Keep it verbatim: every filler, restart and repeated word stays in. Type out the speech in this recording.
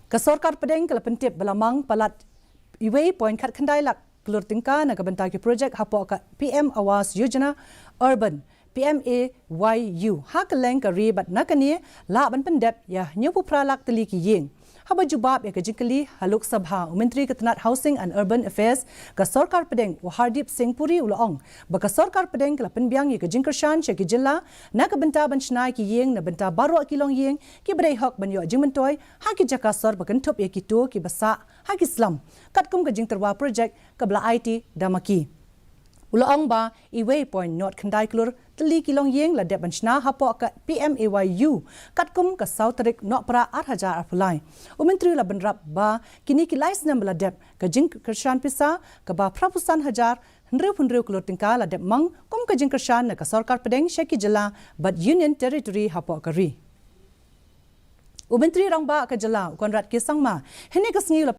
Ka sorkar pdeng ka la pyntip ba la mang palat uwei point khatkhyndai lak klur tyngka na ka bynta ki projek hapoh ka P M Awas Yojana Urban, P M A Y U, ha kylleng ka ri bad na kane lah ban pyndep ïa hynñiewphew phra lak tylli ki ïing. Haba jubab ïa ka jingkylli ha Lok Sabha, u Myntri ka tnad Housing and Urban Affairs ka sorkar pdeng, u Hardeep Singh Puri, u la ong ba ka sorkar pdeng ka la pynbiang ïa ka jingkyrshan sha ki jylla na ka bynta ban shna ïa ki ïing na bynta baroh ki longïing kiba dei hok ban ïoh jingmyntoi ha ki jaka sor ba kynthup ïa kito kiba sah ha ki slum, katkum ka jingtyrwa projek kaba la aiti da ma ki. U la ong ba uwei point nod khyndai klur tylli ki longïing la dep ban shna hapoh ka P M A Y U katkum ka saw tarik Nohprah ar hajar arphew lai. U Myntri u la bynrap ba kine ki lai snem ba la dep, ka jingkyrshan pisa kaba phraphew san hajar hynriewphew hynriew klur tyngka la dep mang kum ka jingkyrshan na ka sorkar pdeng sha ki jylla bad Union Territory hapoh ka ri. U Myntri Rangbah ka jylla, u Conrad K Sangma, hynne ka sngi u la